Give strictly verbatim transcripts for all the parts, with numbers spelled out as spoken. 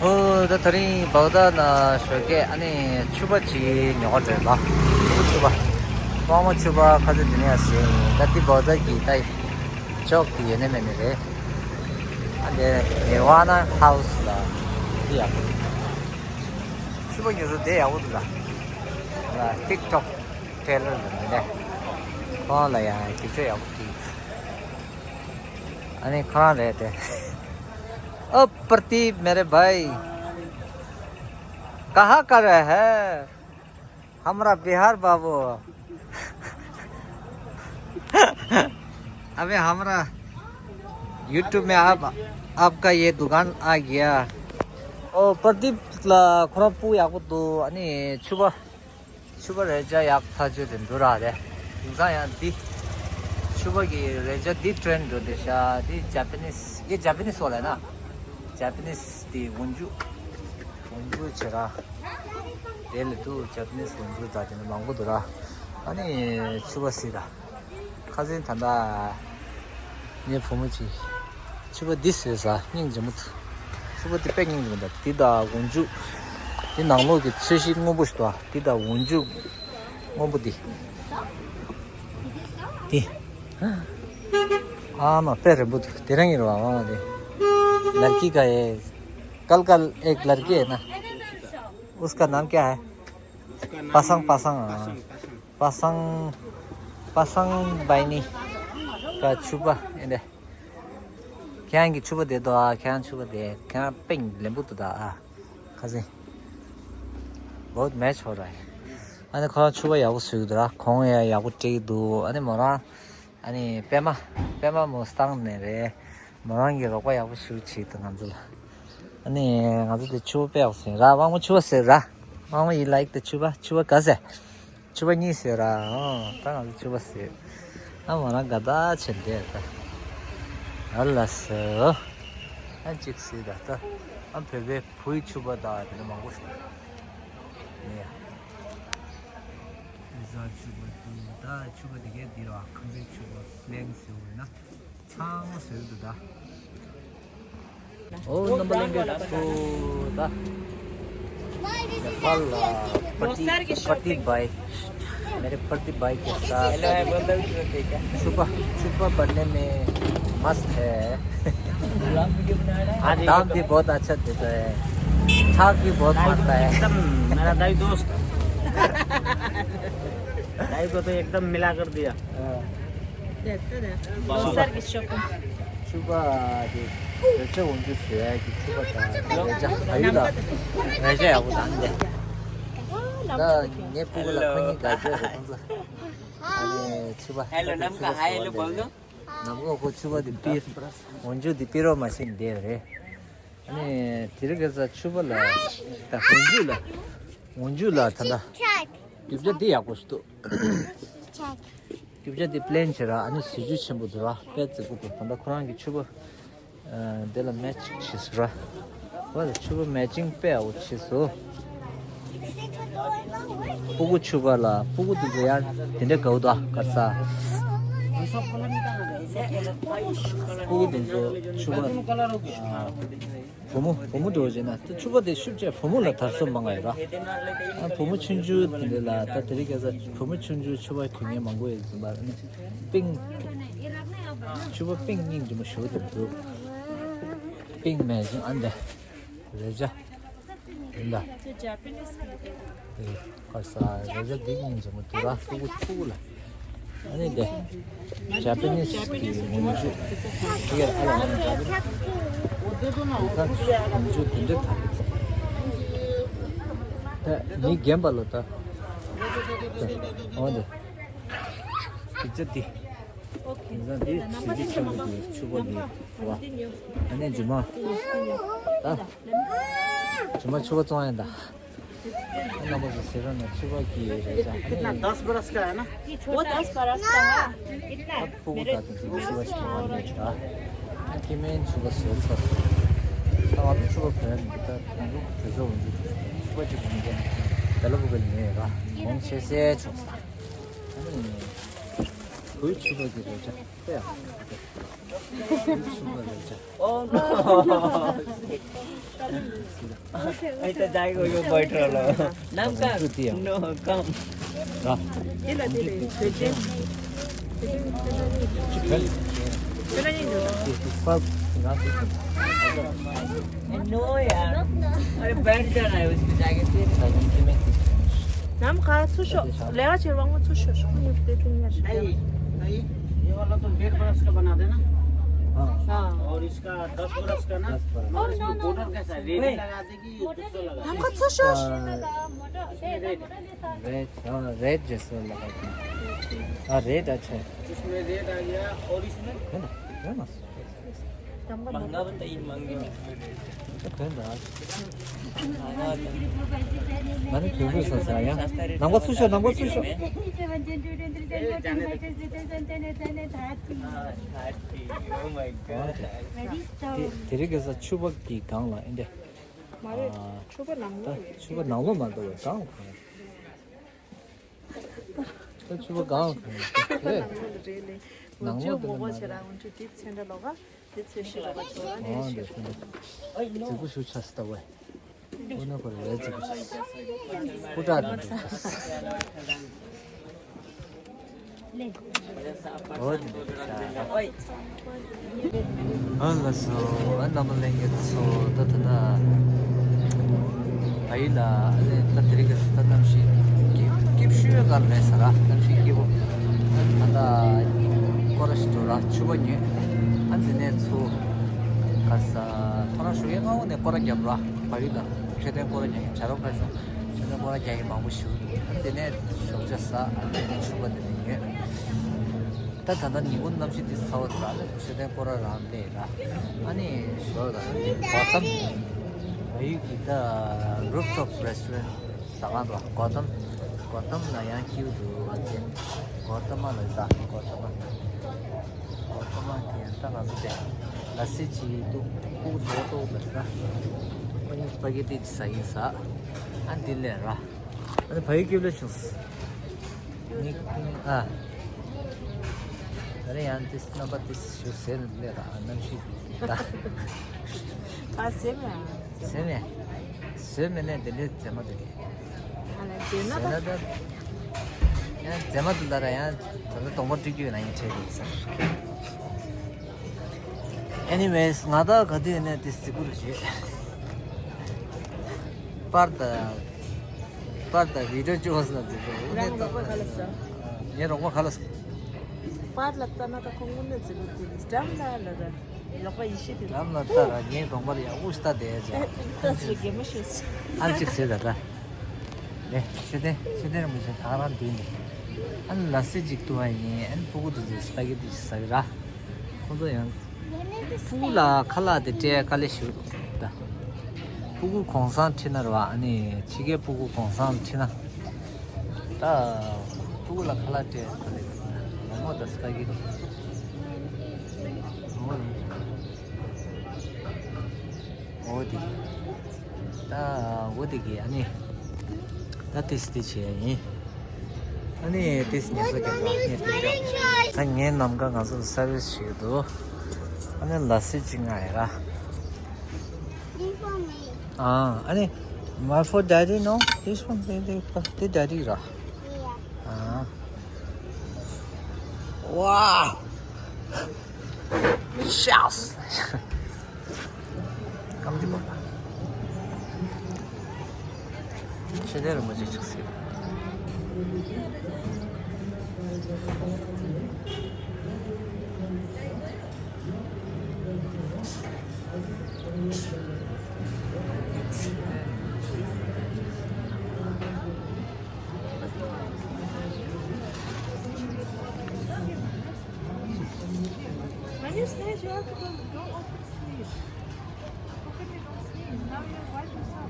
ཨོ། ད་དེ་རིང་བག་དྷ་ན་ཞོགས་ཀས་ཨ་ནི་ཕྱུ་པ་ཅིག་ཉོ་ག་འགྲོ་ཡོད་པ། ཕྱུ་པ། དབང་མོ་ཕྱུ་པ་ཁ་ཚ་དེ་ནས་ཟིན་ད་འདི་བག་དྷ་གི་ད་ཅོག་དེ་ཡོད་ནི་མེད་ནི་རེད། ཨ་འདི་ནིར་ཝ་ན་ཧའུ་སི་ལ་འདི་ཡག་པོ། ཕྱུ་པ་ཉོ་ས་དེ་ཡག་པོ་འདུག་ལ། ལ་ཊིག་ཊོག་ཊེ་ལར་ལ་མི་ནས་ཁོང་ལ་ཡང་རྒྱབ་སྐྱོར་ཡག་པོ་བྱེད། ཨ་ནི་ཁོ་རང་རེད་དེ། ཨོ། प्रदीप मेरे भाई, कहाँ का रहे हैं? हमारा बिहार बाबू। अबे हमारा YouTube में आप, आपका ये दुकान आ गया। ཨོ། པར་དིབ་ལགས་ཁོ་རང་སྤུ་ཡག་པོ་འདུག་ཨ་ནི་ཕྱུ་པ། ཕྱུ་པ་རས་ཆ་ཡག་ཐག་ཆོད་དེ་འདུག་ར་རེད། དེང་སང་ཡང་འདི། ཕྱུ་པ་གི་རས་ཆ་འདི་ཊེན་འགྲོ་བསྡད་ཤག་འདི་ཇ་པ་ནིས། འདི་ཇ་པ་ནིས་སོགས་ལ་ན། ཇ་པ་ནིས་དེ་འོག་འཇུག་འོག་འཇུག་བྱེད་ར། དེ་ལས་དུ་ཇ་པ་ནིས་འོག་འཇུག་དང་དེ་ནས་མང་པོ་འདུག་ར། ཨ་ནི་ཕྱུ་པ་སི་ར། ཁ་སང་ད་ལྟ་ངའི་བུ་མོ་གཅིག་ཕྱུ་པ་འདི་བཟོས་ས་སྙིང་རྗེ་མོ་འདུག་ཕྱུ་པ་འདི་དཔེ་སྙིང་རྗེ་མོ་འདུག་འདི་དང་འོག་འཇུག་འདི་ནང་ལོགས་ཀྱི་ཚོས་གཞི་སྔོན་པོ་ཞིག་འདུག་འདི་དང་འོག་འཇུག་སྔོན་པོ་འདི། འདི། ཨ་མ་དཔེ་རན་པོ་འདུག་དེ་རང་ཡིན་རེད་པ། ཨ་མ་འདི། लड़की का है। कल कल एक लड़की है ना। उसका नाम क्या है? उसका नाम पासांग, पासांग, हाँ। पासांग, पासांग। पासांग बाइनी का छुपा, इन्हें। ཁྱེད་རང་གི་ཕྱུ་པ་དེ་དོ་ཨ། ཁྱེད་རང་ཕྱུ་པ་དེ། ཁྱེད་རང་དཔེ་ལེན་པོ་འདུག་ད་ཨ། ཁ་སང་། बहुत मैच हो रहा है། ཨ་ནི་ཁོ་རང་ཕྱུ་པ་ཡག་པོ་བཟོས་འདུག་ར། གོང་ཡང་ཡག་པོ་སྤྲད་འདུག་ཨ་ནི་མོ་རང་། ཨ་ནི་པད་མ། པད་མ་མོ་སྟངས་ནས་རེད། མོ་རང་གིས་རོགས་པ་ཡག་པོ་ཞིག་བྱས་འདུག་ང་ཚོ་ལ། ཨ་ནི་ང་ཚོ་དེ་ཕྱུ་པ་དཔེ་ཡག་པོ་བཟོས་ར། དབང་མོ་ཕྱུ་པ་ཟེར་ར། དབང་མོ། you like the ཕྱུ་པ། ཕྱུ་པ་ག་ཟེར། ཕྱུ་པ་གཉིས་ཟེར་ར། ཨོ། ད་ང་ཚོ་ཕྱུ་པ་ཟེར། ཨ་མོ་རང་དགའ་ད་བྱེད་འདས་ད། ཨ་ལ་སོ། ཨ་གཅིག་ཟེར་ད་ད། ཨ་བོད་པའི་བུའི་ཕྱུ་པ་ད་དེ་འདྲ་མང་པོ་ཞིག་ཡོད། ཨེ་ཟ་ཕྱུ་པ་དུ་ད་ཕྱུ་པ་དེ་གའི་འདི་ར་ཁམས་པའི་ཕྱུ་པ་གླེང་ཟེར་བ་ན། ཚང་མ་ཟེར་འདུག་ད། ཨོ། རྣམ་པ་ལྷན་རྒྱས་ཚོ་ད། नेपाल, अ, प्रति, प्रति भाई, मेरे प्रति भाई के साथ छुपा, छुपा बनने में मस्त है। दाम भी बहुत अच्छा देता है, छाक भी बहुत मारता है। एकदम मेरा दाई दोस्त। दाई को तो एकदम मिला कर दिया। ཕྱུ་པ་དེ་རས་ཆ་འོག་འཇུག་བཟོ་ཡག་གི་ཕྱུ་པ་དང་རས་ཆ། ཕ་ཡུལ་ལ་རས་ཆ་ཡག་པོ་དང་འདི། ད་ངའི་སྤུ་གུ་ལ་ཁོ་གཉིས་དགའ་ཚོད་རེད་ཁོང་ཚོ། ཨ་ནི་ཕྱུ་པ། ཕྱུ་པ་ཟེར་བ་འདི་ནམ་གོ་ཁོ་ཕྱུ་པ་འདི་པི། འོག་འཇུག་འདི་པི་རོ་མ་ཤིན་འདི་རེད། ཨ་ནི་དེ་རིང་ཁ་སང་ཕྱུ་པ་ལ་ད་འོག་འཇུག་ལ། འོག་འཇུག་ལ་ད་ལྟ་རྒྱུ་ཆ་འདི་ཡག་པོ་ཞིག་འདུག་རྒྱུ་ཆ་འདི་པི་ལེན་བྱས་ར། ཨ་ནི་གཟི་བརྗིད་ཆེན་པོ་འདུག་ར། དཔེ་བརྩེ་པོ་འདུག་ད་ལྟ་ཁོ་རང་གི་ཕྱུ་པ། ཨ། འདི་ལ་མེ་ཅིང་བྱས་སོང་ར། ཨོ་ལ་ཕྱུ་པ་མེ་ཅིང་དཔེ་ཡག་པོ་བྱས་སོང་། སྤུ་གུ་ཕྱུ་པ་ལ། སྤུ་གུ་དེ་ཚོ་ཡང་དེ་འདྲ་དགའ་པོ་འདུག་ག་ས། སྤུ་གུ་དེ་ཚོ་ཕྱུ་པ། ཨ། བུ་མོ། བུ་མོ་འདྲ་བོ་བྱས་ན་ད་ཕྱུ་པ་དེ་ཤུགས་ཆེ་བུ་མོ་ལ་དར་སྲོལ་མང་ང་ཡོད་ར། ཨ། བུ་མོ་ཆུང་ཆུང་དེ་འདྲ་ལ་ད་དེ་རིང་ཁ་སང་བུ་མོ་ཆུང་ཆུང་ཕྱུ་པ་གྱོན་མཁན་མང་པོ་ཡོད་ཟིན་པ། ཨ་ནི་པིང་། ཕྱུ་པ་པིང་སྙིང་རྗེ་མོ་ཞེ་པོ་དེ་འདུག་པིང་མེ་ཅིང་ཨ་འདི། རས་ཆ། ཡིན་ད། ཨེ། ཁ་ས་རས་ཆ་འདི་སྙིང་རྗེ་མོ་འདུག་ར། སྤུ་གུ་ཕྲུ་གུ་ལ། ཨ་ནི་འདི། ཇ་པ་ནིས་ཀྱི་འོག་འཇུག་ཅིག་ཡོད་ར། ཨ་ལ་ཨ་ལ་ཇ་པ་ནིས། འོག་འཇུག་འདི་འདྲ་ད། ད་མི་རྒན་པ་ལ་ད། འོ་འདི། ཅིག་ཅར་འདི། དེང་སང་འདི་གཟི་བརྗིད་ཆེན་པོ་འདུག་ཕྱུ་པ་འདི། ཨ་ནི་རྗེས་མ། ད། རྗེས་མ་ཕྱུ་པ་བཙོང་ཡ་ད། ཨ་རྣམ་པ་ཚོ་ཟེར་རོགས་གནང་ཕྱུ་པ་གི་རེད་ཤག་ཨ་ནི། कितना? दस बरस का है ना? वो दस बरस का है। कितना? ཕྲུ་གུ་ད་དེ་ཚོ་ཕྱུ་པ་ཞིག་ཡོད་རེད་ཤག་ཨ་སྐྱེ་དམན་ཕྱུ་པ་བཟོས་ཚར་སོང་། ད་ང་ཚོ་ཕྱུ་པ་བོད་ནས་ད་ང་ཚོ་བོད་ཚོ་འོང་རྒྱུ་ཕྱུ་པ་ཅིག་གོན་མཁན་དེ་ལ་བུ་ག་ལ་ཉེ་ར་གོང་ཆེ་སའི་ཕྱོགས་ས། ཨ་ནི། བོད་ཕྱུ་པ་གི་རེད་ཤག་ཨ་ཡ། བོད་ཕྱུ་པ་རེད་ཤག Oh no! Ai ta dai ko yo boy trolo. Nam ka? No, kam. Ra. Tila tila. Chikal. No yaar. अरे बैठ जाना है उसको जाके फिर। Nam ka susho. Lega che wangu susho. Shukuni te tunya. नहीं, नहीं, ये वाला तो डेढ़ बरस का बना देना। हाँ। हाँ। और इसका दस बरस का ना। दस बरस। और इसमें बॉर्डर कैसा है? रेडी लगा देगी, ये दूसरा लगा देगी। हमको तो शोर। इसमें रेड। रेड, हाँ, रेड जैसा लगा था। हाँ, रेड अच्छा है। इसमें रेड आ गया और इसमें है ना? है ना? महंगा बनता है, ये महंगा। अच्छा, पहन रहा है। ང་ནི་གྱོན་དགོས་བསམ་ས་ཡ། ནང་པ་ཚུར་ཤོག་ནང་པ་ཚུར་ཤོག Oh my god. དེ་དེ་རིང་ཁ་སང་ཕྱུ་པ་གི་སྒང་ལ་ཨེ་འདྲ། མ་རེད། ཨ། ཕྱུ་པ་ནང་ལོགས་རེད། ཕྱུ་པ་ནང་ལོགས་མ་འདུག་བས་སྒང་ལ་གང་། ད་ཕྱུ་པ་སྒང་ལ་གང་རེད། ནང་ལོགས་རེད་ལེ། ནང་ལོགས་དེ་ལ་མ་རེད། འདི་ཚེ་འདྲ་ལོག་ག་འདི་ཚེ་ཤི་ལོག་ག་ཚོ་ར་ནས་ཤི། ཨོ་ན་པོ་རེད་ལེ་ཙི་པོ། སྐུ་དྲག་དང་འདྲ་ཆགས། ཨོ་ནི་ཨ་ལ་སོ། ཨ་རྣམ་པ་ལྷན་རྒྱས་ཚོ། ད་ད་ད་ཨ་ཡི་ལ་ཨ་ནི་ད་དེ་རིང་གི་ད་གནམ་གཤིས་སྐྱིད་སྐྱིད་ཤོས་ག་རེ་རེད་ཟེར་ར། གནམ་གཤིས་སྐྱིད་པོ། ད་ད་སྐོར་ར་ཞིག་འགྲོ་ར་ཕྱུ་པ་ཉོས། ཨ་དེ་ནས་ཚུར་ག་ས་ཐོ་རངས་ཞོགས་ཀས་སྔ་པོ་ནས་སྐོར་ར་བརྒྱབ་ར། ཨ་ཡི་ལ་མཆོད་རྟེན་སྐོར་ར་རྒྱག་མཁན་བྱ་རོག་ཁ་ཤོང་། ཆུ་ཚོད་སྐོར་ར་རྒྱག་གི་མང་པོ་ཞིག་འདུག་དེ་ནས་ཞོགས་ཇ་ཟ། ཨ་ནི་ཕྱུ་པ་དེ་ནས་ཉོས། ད་ད་ལྟ་ཉིན་གུང་གནམ་གཤིས་དེ་ཚ་བ་འདུག་ཨ་ནི་མཆོད་རྟེན་སྐོར་ར་རང་བསྡད་ར། ཨ་ནི་ཞོགས་ད་གོ་ཏམ་ཨ་ཡུ་གི་ད་རུབ་ཊོབ་རེ་སི་ཊོ་རན་ཟ་ཁང་འདུག་གོ་ཏམ་གོ་ཏམ་ལ་ཡང་ཁྱིའུ་འདུག་ཨ་ཙི་གོ་ཏམ་ལ་ཟ་གོ་ཏམ། གོ་ཏམ་དེ་ད་ང་ཚོ་དེ་ལ་སི་ཅིག་འདུག་ཕྲུ་གུ་ཚོ་ཏོག་ལ་ཟ། ཁོ་གཉིས་སི་པ་གེ་ཏི་ཅིག་ཟ་ཡིན་ཟ། ཨ་འདི་ལས་ར། ཨ་ནི་ཕ་ཡུལ་སྐྱིད་པོ་བྱུང་། ནི་ཨ། ད་རེས་ཡང་ཏིས་རྣམ་པ་ཏིས་ཞུ་ཟེར་ལས་ར་གནམ་གཤིས་ད། ཨ་ཟེར་མེད། ཟེར་མེད། ཟེར་མེད་ནས་འདི་འདྲའི་མཛེས་མ་འདུག་གས། ཨ་ལ་ཟེར་ན་ད། ཟེར་ན་ད། ཡང་མཛེས་མ་འདུག་ད་ར་ཡང་ད་ལྟ་གདོང་པ་བཀྲུ་རྒྱུ་ཡོད་ན་ཡིན་ཁྲེལ་གི་ཡིན་ས། Anyways ང་ད་ག་དུས་ནས་ཏིས་རྫིག་པོ་རེད་བྱེད། པར་ད། པར་དང་བི་ཌིའོ་བཅུག་ཟེར་ན་འཛིན་པ། རང་རོགས་པ་ག་ལ་ཟ། ངའི་རོགས་པ་ག་ལ་ཟ། པར་ལ་ལྟ་ན་ད་ཁོང་དངོས་གནས་འཛིན་པ་དེ་འགྲམ་ལ་ལ་ར་རོགས་པ་ཡེ་ཤེས་དེ་འགྲམ་ལ་ལྟ་ར་ངའི་རོགས་པ་ལ་ཡག་པོ་ཞིག་ལྟ་བསྡད་ཅག་ལྟ་ཟེར་གད་མོ་ཤོར་སོང་། ཨ་ཅིག་ཟེར་ད་ད། ལེ་ཤེས་ཏེ་ཤེས་ཏེ་ར་མི་ཤེས་ད་རང་དེ་ནི། ཨ་ནི་ལ་སི་ཅིག་ཏུ་བ་ཡིན། ཨ་ནི་ཕྲུ་གུ་དེ་ཚོས་སི་པ་གེ་ཏི་ཞིག་ཟ་གི་ར། ཁོང་ཚོ་ཡང་། ཕྲུ་གུ་ལ་ཁ་ལག་དེ་སྤྲད་དཀའ་ལས་ཞིག་འདུག་ད། ཕྲུ་གུ་གུང་སེང་ཁྲིད་ན་རེད་བ། ཨ་ནི་ཕྱི་རྒྱལ་ཕྲུ་གུ་གུང་སེང་ཁྲིད་ན། ད། ཕྲུ་གུ་ལ་ཁ་ལག་སྤྲད་དཀའ་ལས་འདུག་ད། མོ་མོ་དང་སི་པ་གེ་ཊི། མོ་མོ། འོ་དེ། ད་འོ་དེ་གི་ཨ་ནི། ད་ཏིས་ཏི་བྱས་ཡིན། ཨ་ནི་ཏིས་ཉལ་ས་རྒྱབ་ལ་ངས་ཏིས་རྒྱབ། ད་ངའི་ནམ་མཁའ་ང་ཚོ་ལ་སར་བིས་བྱེད་ཀྱི་འདུག་ཨ་ནི་ལ་སི་ཅིག་ང་ཡ་ར། This one, me. ཨ་ཨ་ནི། My for daddy, no? This one, they, they, they daddy ར། Yeah. ཨ། Wow! Yes! སྐམ་གྱི་པ། ཤེས་ལྡན་རིན་པོ་ཆེ་ཆགས་སྲིད། Sneeze, you have to go, go open sneeze. How can you don't sneeze? Now you wipe yourself.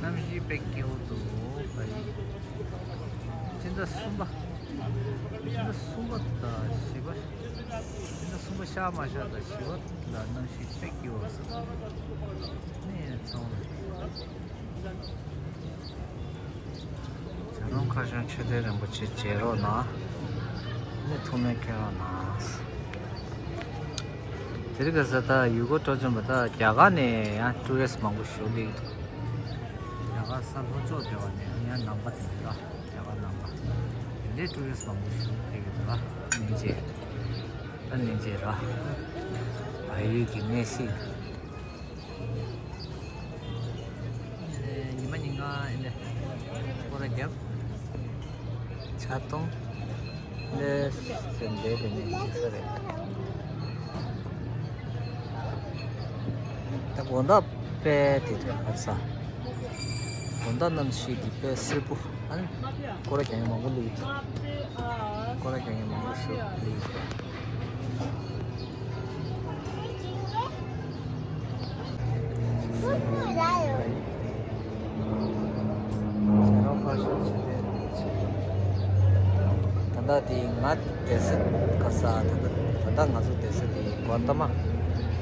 གནམ་གཤིས་དཔེ་སྐྱིད་པོ་འདུག་པ་ཡིན། སྤྱི་ཟླ་གསུམ་པ། སྤྱི་ཟླ་གསུམ་པ་དང་བཞི་པ། སྤྱི་ཟླ་གསུམ་པ་ཤར་མ་ཤར་དང་བཞི་པ་ལ་གནམ་གཤིས་དཔེ་སྐྱིད་པོ་ཟེར། ནས་ཚང་མ། བྱ་རུང་ཁ་ཤང་མཆོད་རྟེན་རིན་པོ་ཆེ་མཇལ་རོགས་གནང་། ནས་ཐུགས་སྨོན་འཁྱེར་རོགས་གནང་། དེ་རིང་ཁ་སང་ད་ཡུལ་སྐོར་སྤྲོ་འཆམ་པ་ད་རྒྱ་གར་ནས་ཡང་ཊུ་རི་སི་མང་པོ་ཞིག་སླེབས་འདུག་རྒྱ་གར་ས་ལྷོ་ཕྱོགས་དེ་བ་ནས་ཡང་ནང་པ་དེ་འདྲ། རྒྱ་གར་ནང་པ་དེ་འདྲའི་ཊུ་རི་སི་མང་པོ་ཞིག་སླེབས་འདུག་ར། ཉིན་བྱེད། ད་ཉིན་བྱེད་ར། བལ་ཡུལ་གྱི་གནས་བཤད། ཉི་མ་ཉིན་གང་ཨེ་འདྲ་སྐོར་ར་བརྒྱབ། ཆ་གཏོང་། ལས་སེམས་བདེ་བདེ་ནས་ཡིན་ས་རེད། ད་དགོང་དག་དཔེ་དེ་དུས་ཧབ་ས། དགོང་དག་གནམ་གཤིས་དེ་དཔེ་སེར་པོ། ཨ་ནི་སྐོར་ར་རྒྱག་མཁན་མང་པོ་སླེབས་ཡོད། སྐོར་ར་རྒྱག་མཁན་མང་པོ་ཞིག་སླེབས་ཡོད། ད་ལྟ་དེ་ང་བསྡད་ས་ག་ས། ད་ལྟ་ད་ལྟ་ང་ཚོ་བསྡད་ས་དེ་གོ་ཏ་མ་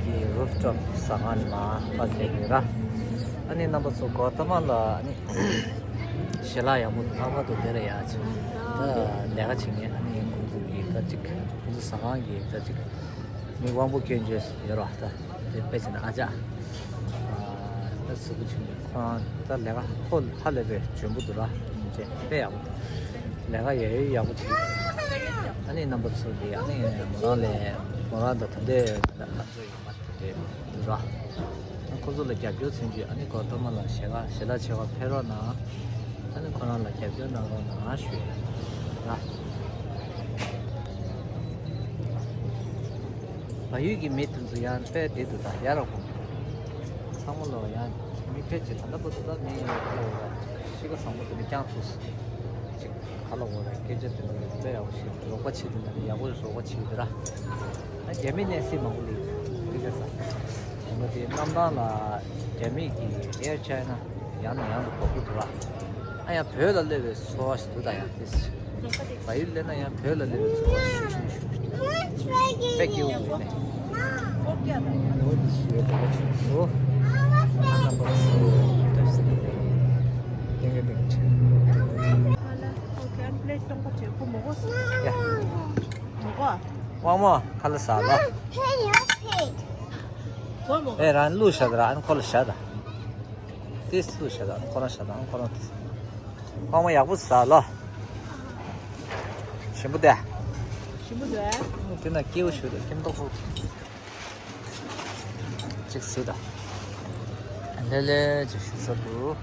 གི་རུབ་ཊོབ་ཟ་ཁང་ནས་མར་ཕར་སླེབས་ཡོད་ར། ཨ་ནི་རྣམ་པ་ཚོ་གོ་ཏ་མ་ལ་ཨ་ནི་ཞལ་ལག་ཡག་པོ་ལྷག་པར་དུ་དེ་ལ་ཡག་ཅིག་ད་ལས་ཀ་བྱེད་མཁན་ཨ་ནི་ཁོང་ཚོ་གི་ད་ཅིག་ཁོང་ཚོ་ཟ་ཁང་གི་ད་ཅིག་མི་དབང་པོ་སྐྱོན་བརྗོད་ཡོད་ར། ད་དེ་དཔེ་བྱས་ན་ཨ་ཅག་ད་གཟུགས་པོ་ཆུང་ཆུང་ཁོ་རང་ད་ལས་ཀ་ཁོ་ཧ་ལས་པའི་འཇོན་པོ་འདུག་ར། ཅེས་དཔེ་ཡག་པོ་འདུག་ལས་ཀ་ཡ་ཡོད་ཡག་པོ་བྱེད་ཀྱི་འདུག་ཨ་ནི་རྣམ་པ་ཚོ་གིས་ཨ་ནི་མོ་རང་ལས་མོ་རང་དང་ད་ལྟའི་ཨ་མཆོག་ཡོད་མ་རེད་འདུག་ར། ཁོ་ཚོ་ལ་རྒྱབ་སྐྱོར་མཚོན་ཆེད་ཨ་ནི་གོ་ཏ་མ་ལ་ཞལ་ལག་ཞལ་ལག་མཆོད་པར་ཕེབས་རོགས་གནང་། ཨ་ནི་ཁོ་རང་ལ་རྒྱབ་སྐྱོར་གནང་རོགས་གནང་ཞུ་ཡ་ར། བལ་ཡུལ་གྱི་མི་དེ་ཚོ་ཡང་དཔེ་བདེ་འདུག་ད་ཡ་རབས་པོ། ཚང་མ་ལོ་ཡང་མི་ཕལ་ཆེར་ད་ལྟ་བར་དུ་ད་མི་ཡོད་ཁ་ལོ་བ་གཤིས་ཀ་བཟང་པོ་དེ་འདྲ་རྐྱང་ཐུག་སོང་། ཅིག་ཁ་ལོ་བ་ར་སྐད་ཆ་དེ་འདྲ་དཔེ་ཡག་པོ་ཞིག་རོགས་པ་བྱེད་དེ་འདྲ་ཡག་པོ་རོགས་པ་བྱེད་དེ་ར། ཨ་རྒྱ་མི་གནས་སྲིད་མང་པོ་ལས་དེ་ག་ས། ཡང་ན་དེ་གནམ་ཐང་ལ་རྒྱ་མི་གི་Air China ཡང་ནས་ཡང་དུ་འབབ་ཀྱི་འདུག་ར། ཨ་ཡང་བོད་ལ་སླེབས་པའི་ཚོར་བ་ཞིག་འདུག་ད་ཡང་དེ། བལ་ཡུལ་སླེབས་ན་ཡང་བོད་ལ་སླེབས་པའི་ཚོར་བ་ཤུགས་ཆེན་པོ་ཞིག་འདུག་དཔེ་སྐྱིད་པོ་འདུག་ནས། ཨ་ནི་འོ་དེ་ཞིག་ཡོད་པ་ཆུ་སོ། ཨ་རྣམ་པ་ཚོ་བཀྲ་ཤིས་བདེ་ལེགས། ཏན་ཏན་ཏན་ཆེ། ཨ་ལ་ཨོ་ཁེ། ཨ་ནི་པླེཊ་སྟོང་པ་བྱས་ཁོ་མོ་གོ་སོང་། ཡ། མོ་གོ། དབང་མོ་ཁ་ལག་ཟ་ལ། ཨེ་རང་བླུགས་བཞག་ད་ར། ཨ་ནི་ཁོ་ལ་བཞག་ད། ཏིས་བླུགས་བཞག་ད། ཨ་ནི་ཁོ་རང་བཞག་ད། ཨ་ནི་ཁོ་རང་ཏིས། དབང་མོ་ཡག་པོ་ཟ་ལ། ཞིམ་པོ་དེ། ཞིམ་པོ་དེ། དེ་ན་སྐྱེ་བོ་ཞུ་དེ་ཁྱིམ་ཐོག་ཕུག་ཅིག་ཟེར་ད། ལེ་ལེ་ཅིག་ཞུ་ས་འདུག